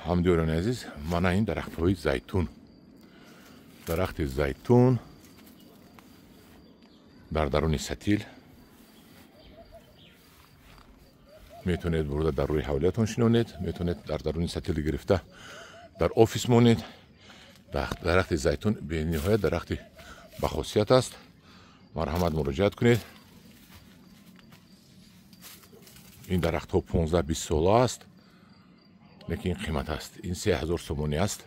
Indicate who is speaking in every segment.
Speaker 1: Ҳамдиёрони азиз, мана ин дарахтҳои зайтун. Дарахти зайтун дар даруни сатил метавонед бурда дар рӯи ҳавлиятон шинонед, метавонед дар даруни сатил гирифта дар офис монед. Дарахти зайтун бениҳоят дарахти бахосият аст. Марҳамат, муроҷиат кунед. Ин дарахтҳо 15-20 сола аст, лекин қимат аст. Ин 3000 сомонӣ аст.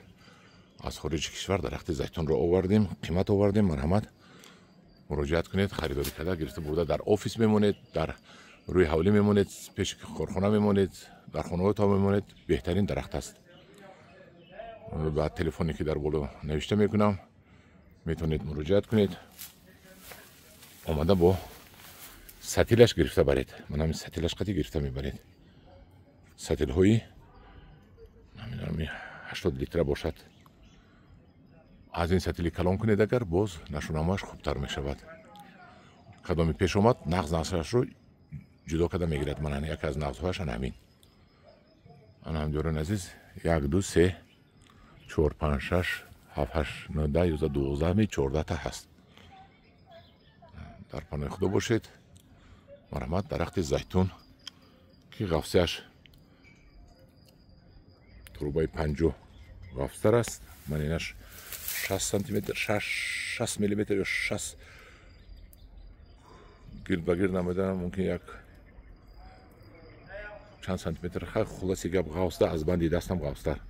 Speaker 1: Аз хориҷи кишвар дарахти зайтунро овардем, қимат овардем. Марҳамат, муроҷиат кунед, харидорӣ карда гирифта бурда дар офис мемонед, дар рӯи ҳавлӣ мемонед, пеши корхона мемонед, дар хонаҳоятон мемонед. Беҳтарин дарахт аст. Ба телефоне ки дар боло навишта мекунам, метавонед муроҷиат кунед, омада бо сатилаш гирифта баред. Ман ҳамин сатилаш қати гирифта мебаред. Сатилҳои намедонам 80 литра бошад. Аз ин сатили калон кунед агар, боз нашунамояш хубтар мешавад. Кадоми пеш омад, нағз нағзашро ҷудо карда мегирад. Ман яке аз нағзҳояш ана ҳамин. Ана, ҳамдиёрони азиз, як, ду, се, чор, панҷ, шаш, ҳафт, ҳашт, нӯ, 10, 11, 12, 14та ҳаст. Дар паноҳи Худо бошед. Марҳамат, дарахти зайтун, ки ғафсияш трубаи 50 ғафстар аст. Ман инаш 60 сантиметр, 60 миллиметр ё 60 гирд ба гирд намедонам, мумкин як чанд сантиметр. Хулоси гап, ғафста, аз банди дастам ғафстар.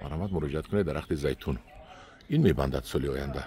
Speaker 1: Марҳамат, муроҷиат кунед. Дарахти зайтун ин мебандад соли оянда.